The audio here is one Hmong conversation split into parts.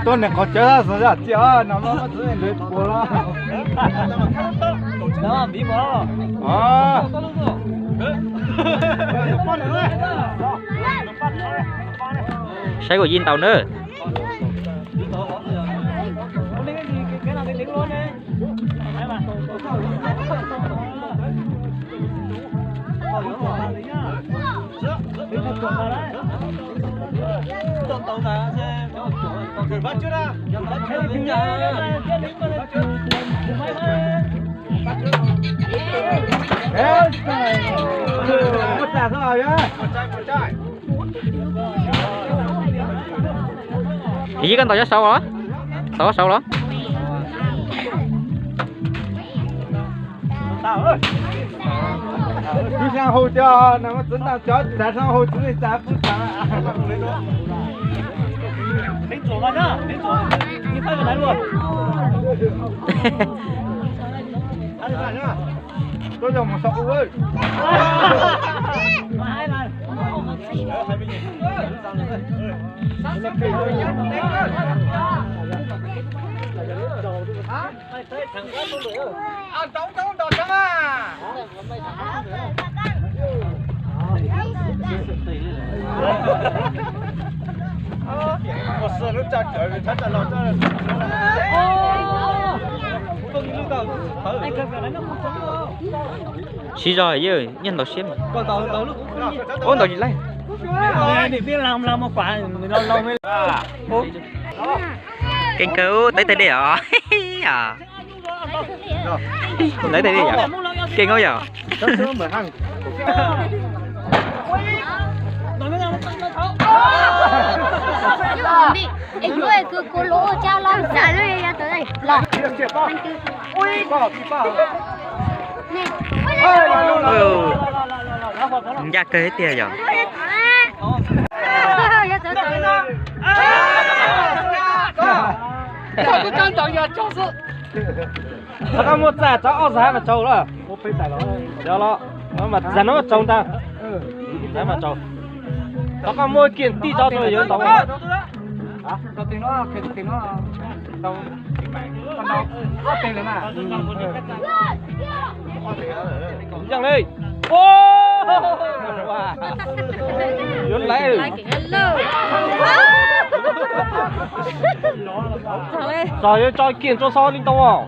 Tuaj niam qhov cawv xav yam tias no mas txwv ntawd puas los. Saib kuv yij ntaus na. Yij, koj ntaus cov saud los? Ntaus cov saud los? Txiv xyov hu cov no, txiv ntaus cov txiv xyov hu txiv li cas pub tas. Tuaj yog mus saum u. Siv zog yawg, nyiaj ntaus siab mas. Ub, ntaus tsis laij. Keej kawg, teb teg dej os. Teb teg dej yom. Keej kawg yom. Ncaj kawg tiag yom. Rov qab muaj txaj tso ob txhais mas tsaus lawm. Yog los, mas txhais no tsaus ntag. Txhais mas tsaus. Rov qab muaj kiag tij tso rau yuav ntaus. Ntseeg li. Yuav laiv. Txog yuav tso kiag rau xov li ntau os.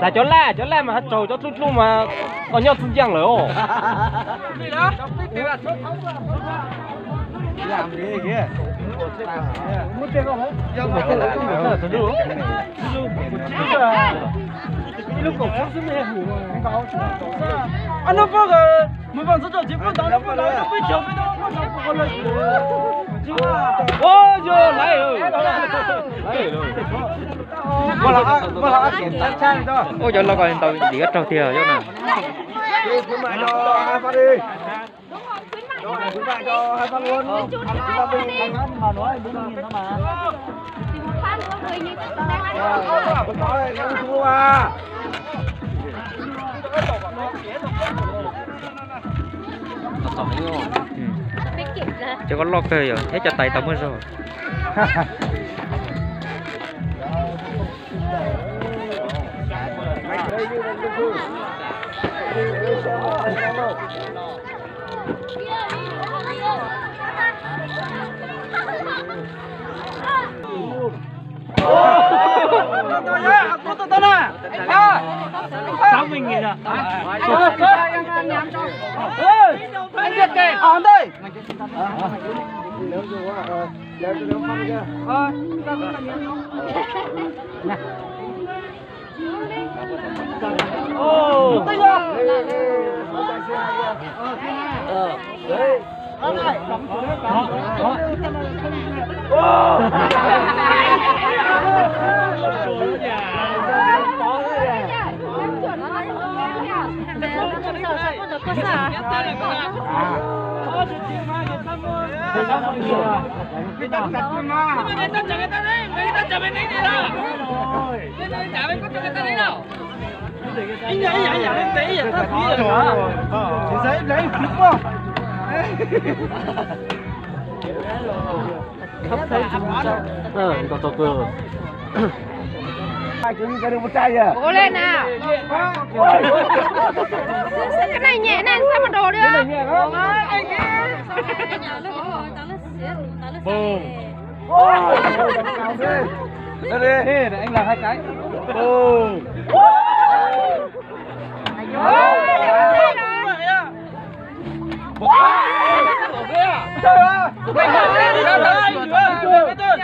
Txais cov laj, cov laj mas haj tsaug, cov dlub dlub mas koj nyob txwj nceej lawm os. Ua cov lo ko ntaus ntxim kab raug tiag yom na. Cov ko loj kawg yom, thiab cov tais tau muaj zog. Ua li na. Koj neeg nyem neeg xab mas dog li. Ê, anh làm hai cái.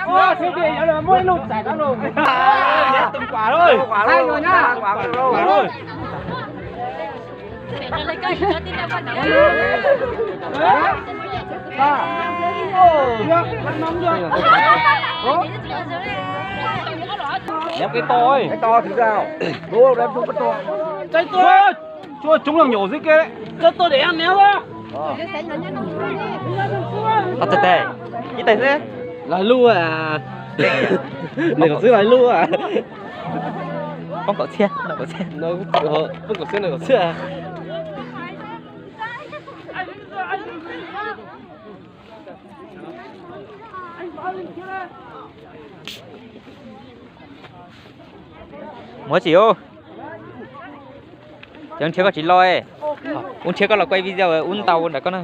Muaj ib lub txais tau lus. Hai người nha. Nyob peb toj, peb toj, tsaib tuaj, coob leej nyuam xwb ke, tsaib tuaj để ăn ném ra. Txog tes, ib tes xwb. Lawv lub, nws kom xwb lawv lub. Poob kaum txhiab, poob kaum txhiab, poob kaum txhiab, poob kaum txhiab. Muab tsis ub, cov nrhiav koj tsis los, ub nrhiav koj los quay video ub ntau nram koj na.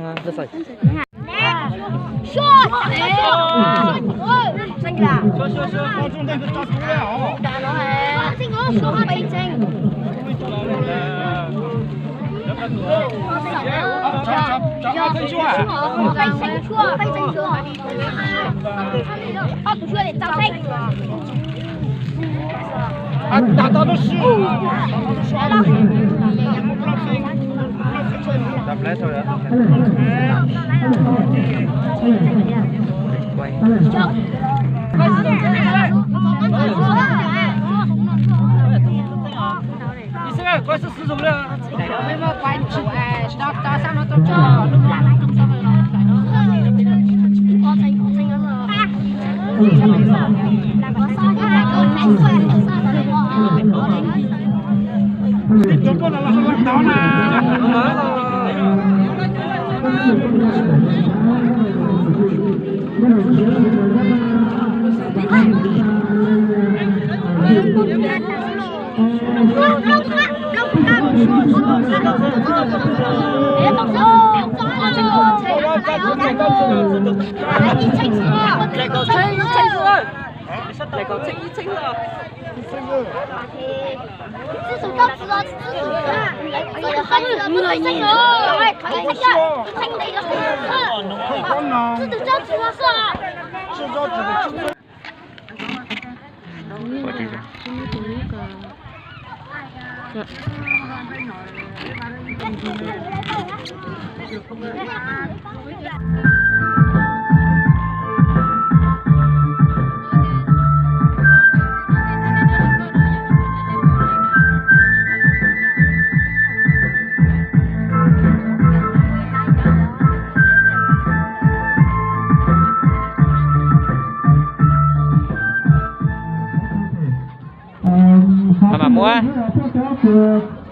Maj mam muab.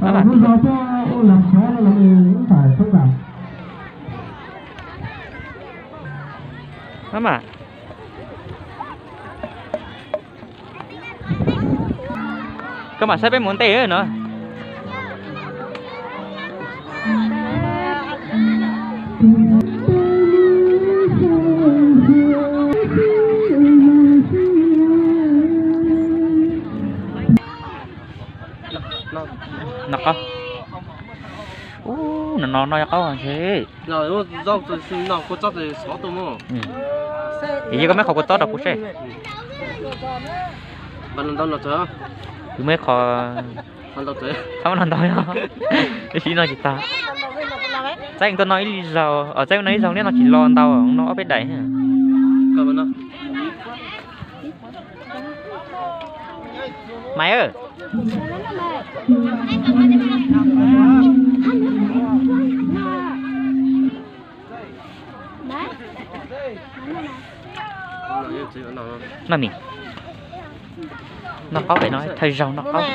Maj mam. Maj mam. Koj mam saib peb mus ntej no. No qab. Ub, no no no yog qab ntshe. Ces yog koj meb qhov kua txob rau kuv seb. Kuv meb qhov, qhov no ntau yog, ib sim no tsis tag. Txaib tuaj no ib zaug, txaib no ib zaug neb no tsis los ntau, no ob peb daim. Maiv, noj mis, Noj qaub pem no, thawj zaug noj qaub.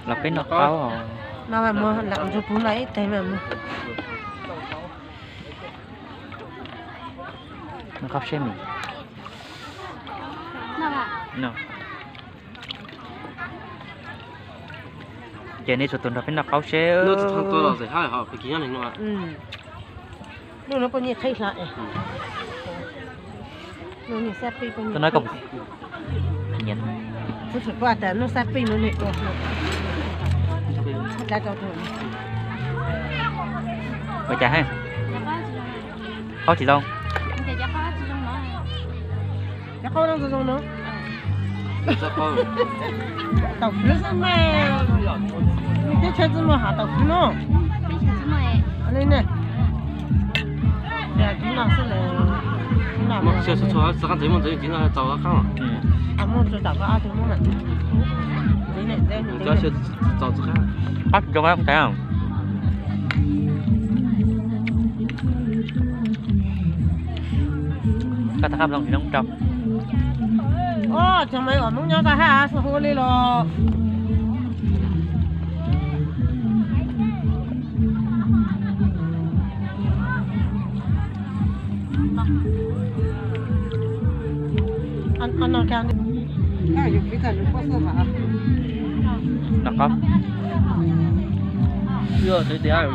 Los peb noj qaub os. Noj qaub seb mis. Ces nej txhua tus nrog peb noj qaub seb. Tus no koj ua cas ha? Qaub tsis zoo. Cov qaub no zoo zoo no. Taum fwv xwb mas. Nej teb chaws tsis muaj hav taum fwv no. Li ne. Tsis no xwb lawm. Tsis qab ntxeev muaj ntxeev tsis no tau qab. Muaj tsis tau qab tsis muaj na. Qab zoo qab. Koj tau qab zoo tsis noob rau. Cov me uas Hmoob nyob tau haj hu li los. Noj qaub. Wb txiv tias,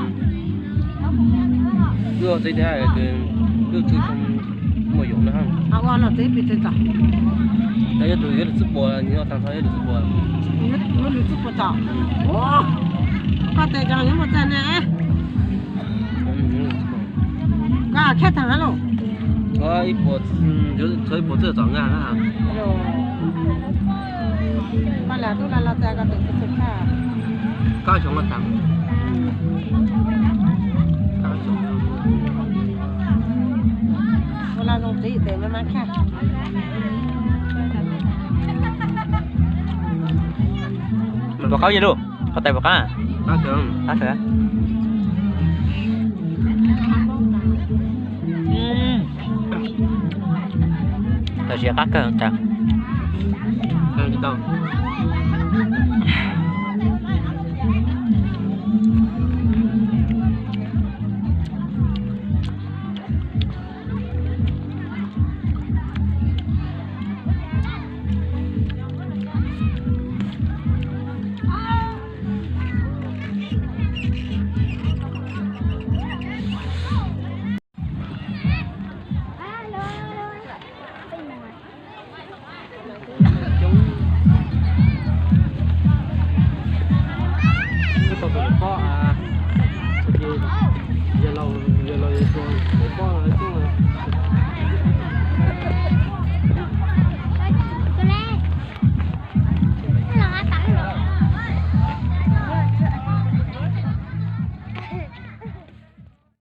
wb txiv tias wb tsis muaj yoov na. Ua no txiv pis txiv txom. Yog tus yuav lwm txwb puas, nws tag nrho yuav lwm txwb puas. Yuav lwm txwb puas txom. Koj tes cov yuav muaj txaj ne. Koj khaj tag na lauj. Tshuav ib puas, tshuav ib puas txwj txom nqa na. Koj los tub los los txaj koj tus txwj khaj. Koj xyoo mas tag. Ua los zoo txiv tes mas mas khaj. Puas qaub yog lauj? Qhov tais puas qab? Qab kawg. Tam sim qab kawg tas. Tau tus pob